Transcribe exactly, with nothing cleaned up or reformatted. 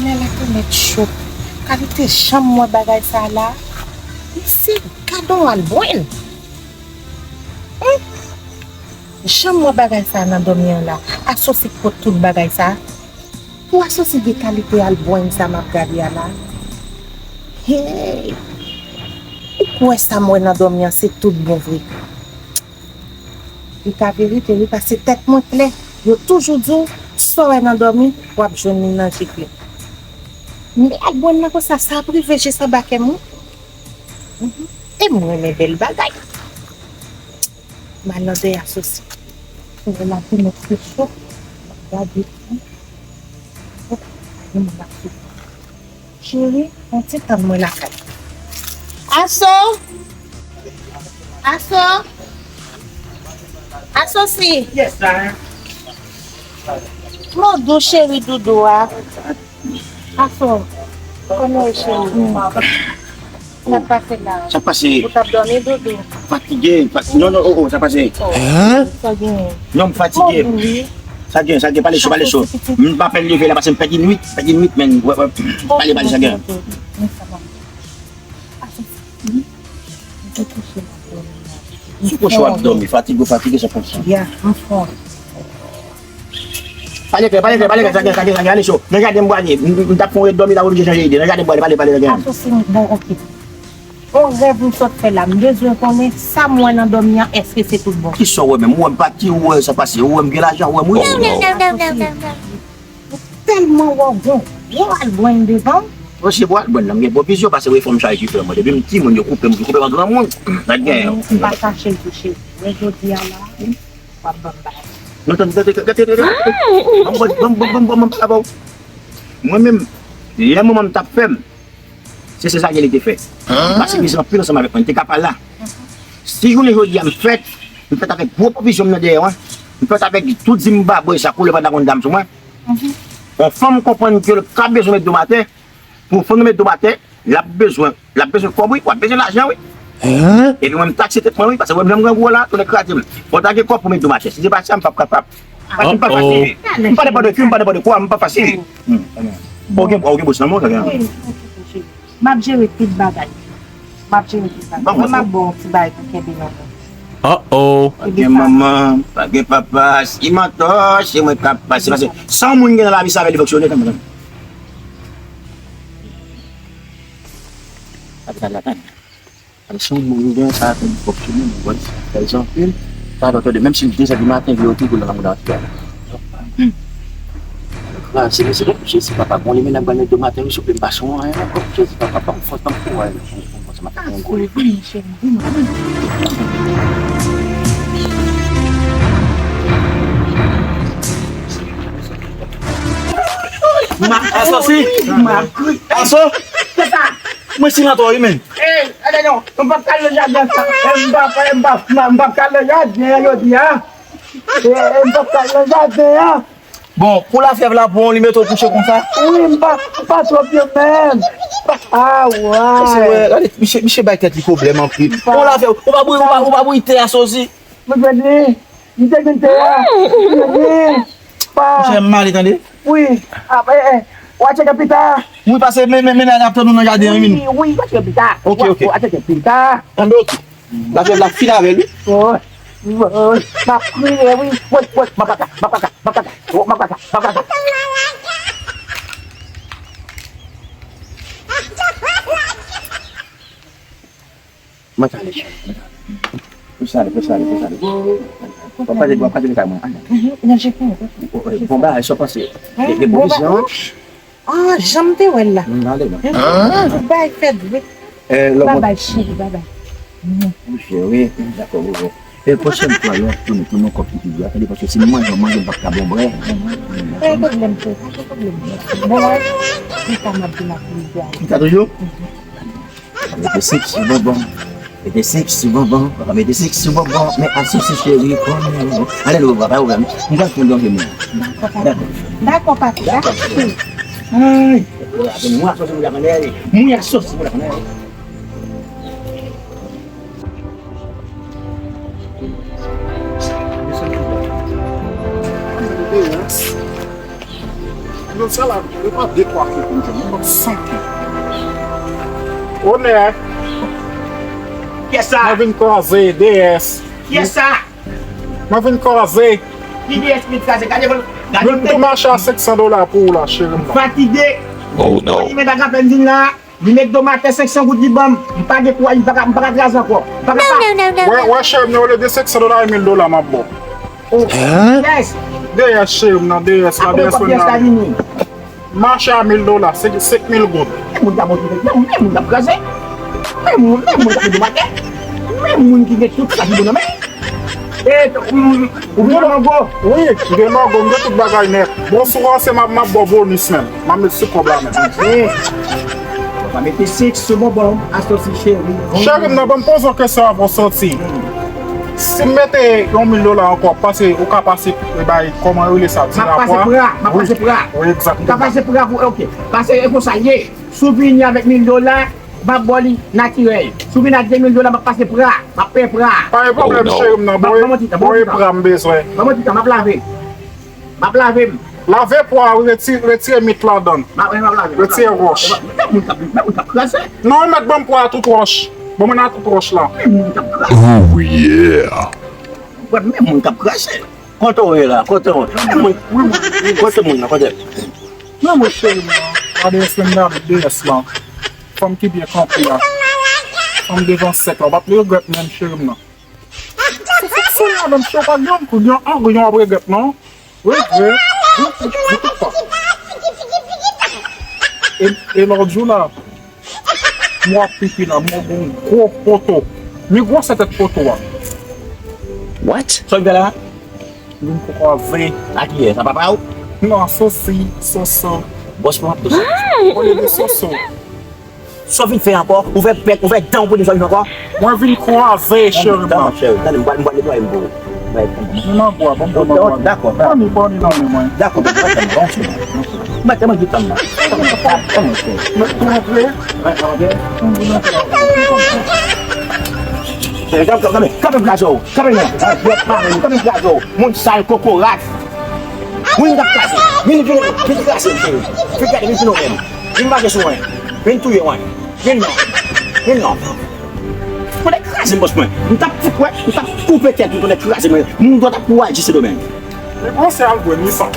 Lè la te mèt cho. Kalite jan m wè bagay sa la. Mesye, gad on albwenn. Hum! Jan m wè bagay sa nan dòmi an la. Asosi k pot tout bagay sa. Pou asosi de kalite albwenn sa m ap gade a la. Hey! Ou kwè sa m wè nan dòmi an se tout bon vre? Li ka verite wi, paske tèt mwen klè. Yo toujou di w, sa w wè nan dòmi, w ap jwenn li nan je klè. Men albwenn nan konsa, sa ap rive jis anba kè m wi. Mhm. E m renmen bèl bagay. Malandè asosi. Kounye la, pou mèt se cho, m ap gade. Cheri, yon ti tann mwen lakay. Aso! Aso! Asosi! Yes, sir. Mo dou cheri doudou a. Aso, kòman w ye cheri? Sa k pase la? Sa k pase? Ou t ap dòmi doudou? Fatige, fat-, non, non, oh, oh, sa k pase? Oh, sa genyen? Non, m fatige. Mo dou wi. Sa gen, sa gen, pale cho, pale cho. M pa fè leve la, paske m pèdi nwit, pèdi nwit, men, wè, wè, pale, pale, sa gen. Si w kouche w ap dòmi, fatige w fatige, se konsa. Ya, m fon. Pale klè, pale klè, pale klè, sa gen, sa gen, sa gen, ale cho. Men gade m pwale, m, m, m t ap fè yon dòmi la, oblije chanje ide. Men gade m pwale, pale, pale, gade. Asosi, bon, oke. Yon rèv m sot fè la, m bezwen konnen sa m wè nan dòmi an, èske se tout bon? Kisa w wè menm? Ou wè m pati, ou wè sa pase, ou wè m gen lajan, ou wè m rich. Ou tèlman wè w gon gwo albwenn devan w. Mesye, gwo albwenn nan, m gen bon vizyon, paske wi, fò m chaje ki fè mwen. Depi m timoun, yo koupe m, yo koupe m an granmoun. Sa k genyen? M pa chache l tou cheri. Men jodi a la, w ap ban m bagay. Non, tande, tande, tande, tande, tande. Ban m, ban m, ban m, ban m, ban m pale avè w. Mwen menm, lè manman m t ap fè m, se sezaryèn li te fè. Li pase mizè anpil ansanm avèk mwen. Li te ka pa la. Si jounen jodi a m fèt, m fèt avèk gwo pwovizyon m nan dèyè mwen. M fèt avèk tout Zimbabwe sa, koulè pantalon dam sou mwen. Yon fanm konprann ke l ka bezwen met do m atè. Pou yon fanm met do m atè, l ap bezwen, l ap bezwen kòb wi, w ap bezwen lajan wi. Epi mwen m takse tèt mwen wi, paske mwen menm grangou la, tonnè kraze m. Fò w ta gen kòb pou met do m atè. Si se pa sa, m p ap kapab. Paske m pa fasil. M pa nenpòt ki, m pa nenpòt kwa, m pa fasil. Ou gen, ou gen bous nan men w, sa gen. M ap jere tout bagay. M ap jere tout bagay. Mwen, m ap ba w ti bagay pou kenbe nan men. Uh-oh. Pa gen manman, pa gen papa, si m antò, se mwen k ap pase. Paske san moun gen nan lavi sa, avè li fonksyone, tann, tann. Ap sa la, tann. Alò, si yon moun gen sa, pou l fonksyone, mwen wè sa fè zanpil. Sa dòtè de, menm si l de zè di maten, li ote pou l nan mouda atè. Kraze, mesye, oh, Jezi, papa, bon, li menm nan grann do maten, wi, souple, m pa sou anyen ankò. Jezi, papa, ban m fòs, ban m kouraj, ban m fòs, m ap fè yon gwo efò. Asosi! Aso! Mwen silan twò wi men. Ey, gade non, m p ap ka al nan jaden an. M p ap, m p ap, m p ap ka al nan jaden an jodi a. E, e, m p ap ka al nan jaden an. Bon, pou lafyèv la bon, li mete w kouche konsa? Wi, m pa, m pa twò byen menm. Ah, wa. Misye, gade, misye, misye bay tèt li pwoblèm anpil. Bon, lafyèv, ou pa bouyi, ou pa, ou pa bouyi te a, Asosi? Mwen jwenn li. M te vin te la. Wi. Pa. Monchè, m ale, tande. Wi. Ah, eh, eh. W a tcheke pita. Wi, pase men, men, mennaj la ap tann ou nan jaden an, wi. Wi, wi, w a tcheke pita. Ok, ok. W a tcheke pita. Anben, ok. Lafyèv la fin avè l, wi. Oh, oh, m ap kriye, wi. Wè, wè, makaka, makaka, makaka. Oh, makaka, makaka. Mwen t ale, cheri, mwen t ale. Plis ale, plis ale, plis ale. W ap pale, w ap pale de kay mwen. Ale. Bon bagay, sa w panse? Gen pwovizyon? Ah, jan m te wè l la. Tout bagay fèt vre. Babay, cheri, babay. Cheri, dakò, bobo. E pwochèn fwa, lè w ap tounen, tounen w kòb ki pi byen, tande, paske si m manje, manje, m p ap ka bon brè. Pa gen pwoblèm, cheri, pa gen pwoblèm. Bon, pita m ap vin ak plizyè. Pita toujou? Mete sik sou bonbon. Mete sik sou bonbon. Papa mete sik sou bonbon. Men Asosi cheri konnen. Ale nou papa, ou menm. M pral fè yon dòmi mwen. Dakò, papa. Dakò. Dakò, papa. Dakò. Ay. Mwen Asosi mwen la konnen. Mwen Asosi mwen la konnen. Yo Sa la, yo pa de twa kou pou m jwenn, yo ban m san kou. Onè. Kiyès sa? Mwen vin kraze, D S. Kiyès sa? Mwen vin kraze. Ki D S ki kraze? Gade, gade. Mwen tou mache a senk san dola pou ou la, cheri m nan. Fatige. Oh, no. Li met ak apèn vin la. Li met do maten senk san goud li ban m. M pa gen kouraj, m pa ka, m pa ka kraze ankò. M pa ka pa. Wè, wè, cheri m nan, olye de senk san dola, e mil dola m ap ba w. Yes. D S, cheri m nan, D S la, D S mwen nan. Mache a mil dola, se senk mil goud. Men moun k ap monte, men moun, men moun k ap kraze. Men moun, men moun k ap monte maten. Men moun ki gen tout sa ki bon nan men. E, mm, ou gen mango? Wi, m gen mango, m gen tout bagay nèt. Bon, sou ranse m ap, m ap ba w bonis menm. M ap met sou kòb la menm. Eh, ou pa mete sik sou bonbon, asosi cheri. Cheri m nan, ban m poze w kesyon avan w soti. Si m mete yon mil dola ankò, w panse ou ka pase, e, bay, kòman yo rele sa, ti rapwa? M ap pase pra, m ap pase pra. Wi, egzakteman. M ka pase pra pou, ok. Pase e konsa l ye. Si w vini avèk mil dola, m ap ba w li natirèl. Si w vini ak de mil dola, m ap pase pra, m ap peye pra. Pa gen pwoblèm, cheri m nan, ba w e pra m bezwen. Ban m yon ti tan, m ap lave. M ap lave m. Lave pwa a, retire, retire mit ladan l. M ap, m ap lave. Retire wòch. Men moun k ap, men moun k ap kraze. Non, mèt ban m pwa a tout wòch. Ban mwen nan tout wòch la. Men moun k ap kraze. Oh, yeah. Men moun k ap kraze. Kote w ye la? Kote w? Men moun, kote moun nan? Kote? Men mwen cheri m nan. Gade esplendè avèk D S lan. Fanm ki byen kanpe a. Fanm devan sèt la. W ap regrèt menm cheri m nan. Se fòk fè madanm, si w pa gen yon kou, gen yon angle, w ap regrèt, non? Regrèt, regrèt, regrèt pa. E, e lòt jou la, m wè w ap pipi la, m wè w gen yon gwo poto. Mi gwosè tèt poto a. What? Sa w vin fè la? M vin pou kwaze. A kiyès? A papa w? Non, sosi, soso. Bòs mwen ap dosi. Olye de soso. Sa w vin fè ankò? Ouvè bèk, ouvè dan w pou di m sa w vin fè ankò. Mwen vin kwaze, cheri m nan. Tande, tande, m pral, m pral netwaye m pou ou. Mwen nan bwa, ban m pran nan bwa. Dakò, dakò. Ban ni, ban ni nan men mwen. Dakò, ban ni, ban ni, ban ni. Mwen tèlman di tann nan. Tann nan, tann nan, cheri. Mwen tou antre. Mwen tou antre. Cheri, kanpe, kanpe, kanpe m kraze w. Kanpe m nan. Kanpe m kraze w. Moun sal kokorat. Moun k ap kraze. Vin, vin, vin kraze m, cheri. Vin gade, vin tounen w menm. Vin mache sou mwen. Vin touye mwen. Vin non. Vin non. Tonnè kraze m, bòs mwen. M t ap fout, wè, m t ap koupe tèt ou, tonnè kraze mwen. Moun dòt ap kouraje se domèn. Li panse al jwenn li sa.